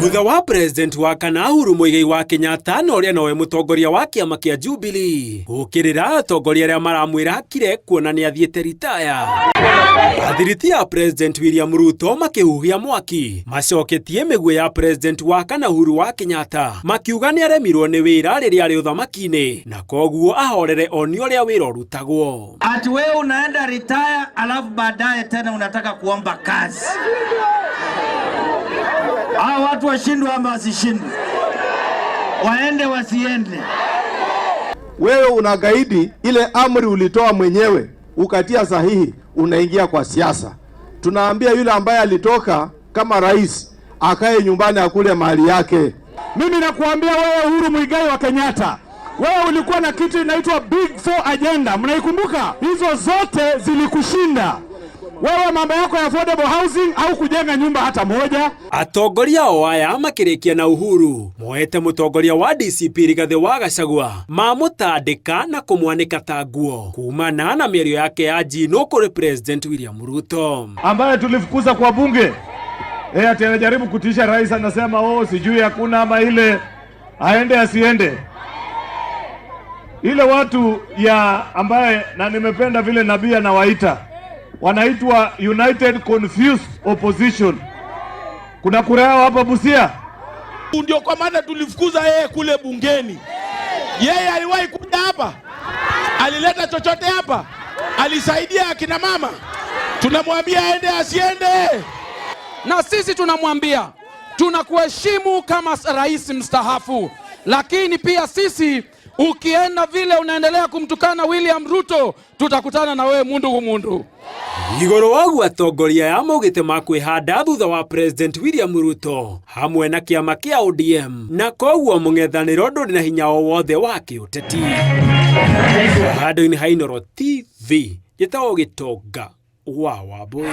Thutha wa president wa kana Uhuru Muigai wa Kenyatta na ũrĩa nowe mũtongoria wa kĩama kĩa Jubilee gũkĩrĩra atongoria arĩa maramwĩra akire kuona nĩ athiĩte ritaya. Athiriti ya president William Ruto makĩhuhia mwaki macoketie mĩguĩ ya president wa kana Uhuru wa Kenyatta makiuga nĩ aremirwo nĩ wĩra rĩrĩa arĩ ũthamaki-inĩ na koguo ahorere onio ũrĩa wĩra ũrutagwo. Ati wewe unaenda retire alafu baadaye tena unataka kuomba kazi. Hawa watu washindwe ama wasishindwe? Waende wasiende? Wewe unagaidi ile amri ulitoa mwenyewe ukatia sahihi, unaingia kwa siasa. Tunaambia yule ambaye alitoka kama rais akae nyumbani akule mali yake. Mimi nakuambia wewe Uhuru Muigai wa Kenyatta, wewe ulikuwa na kitu inaitwa Big Four agenda, mnaikumbuka? Hizo zote zilikushinda wewe. Mambo yako ya affordable housing au kujenga nyumba hata moja. Atongoria o aya makĩrĩkia na Uhuru moete mũtongoria wa DCP Rigathĩ wa Gachagua mamũtandĩka na kũmwanĩka ta nguo kumana na mĩario yake ya njino kũrĩ President William Ruto. Ambaye tulifukuza kwa bunge ati anajaribu kutisha rais, anasema oh, sijui hakuna ama ile aende asiende. Ile watu ya ambaye na nimependa vile nabii anawaita, wanaitwa United Confused Opposition. Kuna kura yao hapa Busia. Ndio kwa maana tulifukuza yeye kule bungeni. Yeye aliwahi kuja hapa? Alileta chochote hapa? Alisaidia akina mama? Tunamwambia aende asiende? Na sisi tunamwambia tunakuheshimu kama rais mstaafu, lakini pia sisi ukienda vile unaendelea kumtukana William Ruto, tutakutana na wewe mundu kumundu. Igũrũ wa ũguo atongoria aya maugĩte makwĩhanda thutha wa President William Ruto hamwe na kĩama kĩa ODM na koguo mũng'ethanĩro ndũrĩ na hinya o wothe wa kĩũteti. Handũ-inĩ ha Inooro TV, njĩtagwo Gĩtonga wa Wambũi.